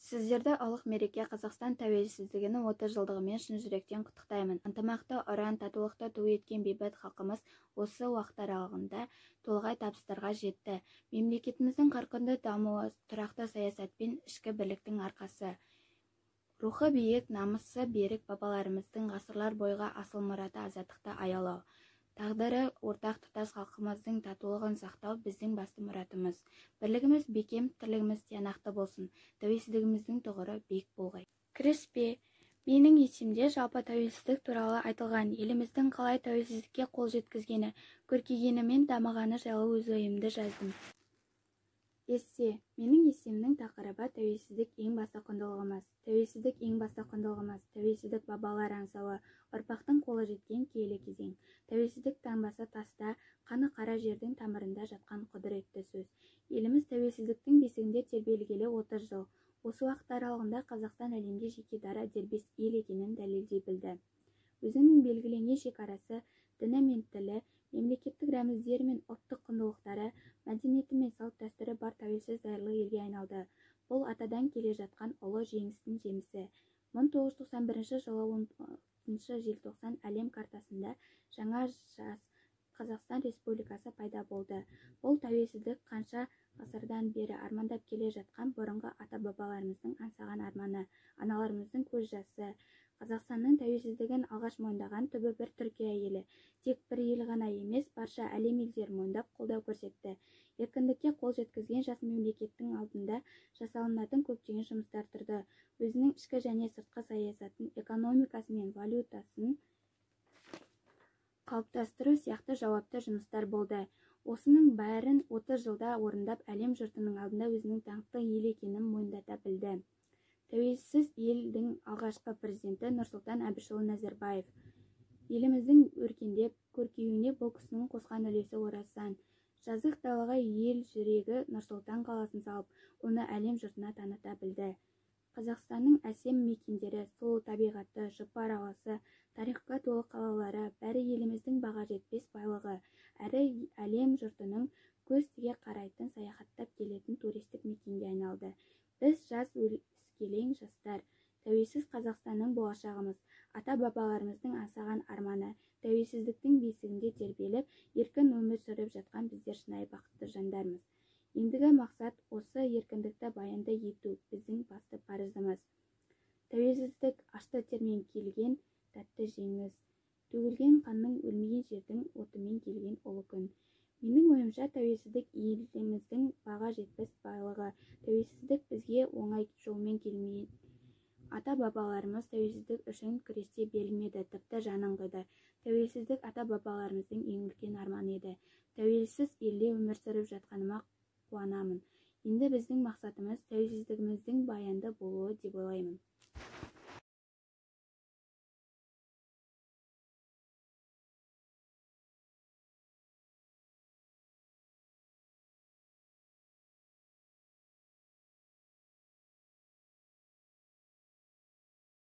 Сіздерді ұлық мереке, Қазақстан тәуелсіздігінің 30 жылдығымен шын жүректен құттықтаймын. Ынтымақты ұран, татулықты ту еткен бейбіт халқымыз осы уақыт аралығында толағай табыстарға жетті. Мемлекетіміздің қарқынды дамуы тұрақты саясат пен ішкі бірліктің арқасы. Рухы биік, намысы берік бабаларымыздың ғасырлар бойғы асыл мұраты азаттықты аялау. Тағдыры ортақ тұтас халқымыздың татулығын сақтау біздің басты мұратымыз. Бірлігіміз бекем, тірлігіміз тиянақты болсын. Тәуелсіздігіміздің тұғыры биік болғай. Кіріспе. Менің эссемде жалпы тәуелсіздік туралы айтылған, еліміздің қалай тәуелсіздікке қол жеткізгені, көркейгені мен дамығаны жайлы өз ойымды жаздым. Эссе. Менің эссемнің тақырыбы: «Тәуелсіздік – ең басты құндылығымыз». Тәуелсіздік – ең басты құндылығымыз. Тәуелсіздік – бабалар аңсауы, ұрпақтың қолы жеткен киелі кезең. Тәуелсіздік таңбасы таста, қаны қара жердің тамырында жатқан құдіретті сөз. Еліміз тәуелсіздіктің бесігінде тербелгелі 30 жыл. Осы уақыт аралығында Қазақстан әлемге жеке дара, дербес ел екенін дәлелдей білді. Өзінің белгіленген шекарасы, діні мен тілі, мемлекеттік рәміздері мен ұлттық құндылықтары, мәдениеті мен салт-дәстүрі бар тәуелсіз, зайырлы елге айналды. Бұл атадан келе жатқан ұлы жеңістің жемісі. 1991 жылы 10 желтоқсан әлем картасында жаңа, жас Қазақстан Республикасы пайда болды. Бұл тәуелсіздік қанша ғасырдан бері армандап келе жатқан бұрынғы ата-бабаларымыздың аңсаған арманы, аналарымыздың көз жасы. Қазақстанның тәуелсіздігін алғаш мойындаған түбі бір Түркия елі. Тек бір ел ғана емес, барша әлем елдері мойындап, қолдау көрсетті. Еркіндікке қол жеткізген жас мемлекеттің алдында жасалынатын көптеген жұмыстар тұрды. Өзінің ішкі және сыртқы саясатын, экономикасы мен валютасын қалыптастыру сияқты жауапты жұмыстар болды. Осының бәрін 30 жылда орындап, әлем жұртының алдында өзінің даңқты ел екенін мойындата білді. Тәуелсіз елдің алғашқы президенті Нұрсұлтан Әбішұлы Назарбаев. Еліміздің өркендеп, көркеюіне бұл кісінің қосқан үлесі орасан. Жазық далаға ел жүрегі Нұр-Сұлтан қаласын салып, оны әлем жұртына таныта білді. Қазақстанның әсем мекендері, сұлу табиғаты, жұпар ауасы, тарихқа толы қалалары – бәрі еліміздің баға жетпес байлығы, әрі әлем жұртының көз тіге қарайтын, саяхаттап келетін туристік мекенге айналды. Біз, жас, өскелең жастар, тәуелсіз Қазақстанның болашағымыз. Ата-бабаларымыздың аңсаған арманы, тәуелсіздіктің бесігінде тербеліп, еркін өмір сүріп жатқан біздер шынайы бақытты жандармыз. Ендігі мақсат – осы еркіндікті баянды ету біздің басты парызымыз. Тәуелсіздік – ашты термен келген тәтті жеңіс, төгілген қанның, өлмеген жердің отымен келген ұлы күн. Менің ойымша, тәуелсіздік – еліміздің баға жетпес байлығы. Тәуелсіздік бізге оңай жолмен келмеген. Ата-бабаларымыз тәуелсіздік үшін күресте берілмеді, тіпті жанын қиды. Тәуелсіздік ата-бабаларымыздың ең үлкен арманы еді. Тәуелсіз елде өмір сүріп жатқаныма қуанамын. Енді біздің мақсатымыз – тәуелсіздігіміздің баянды болуы деп ойлаймын.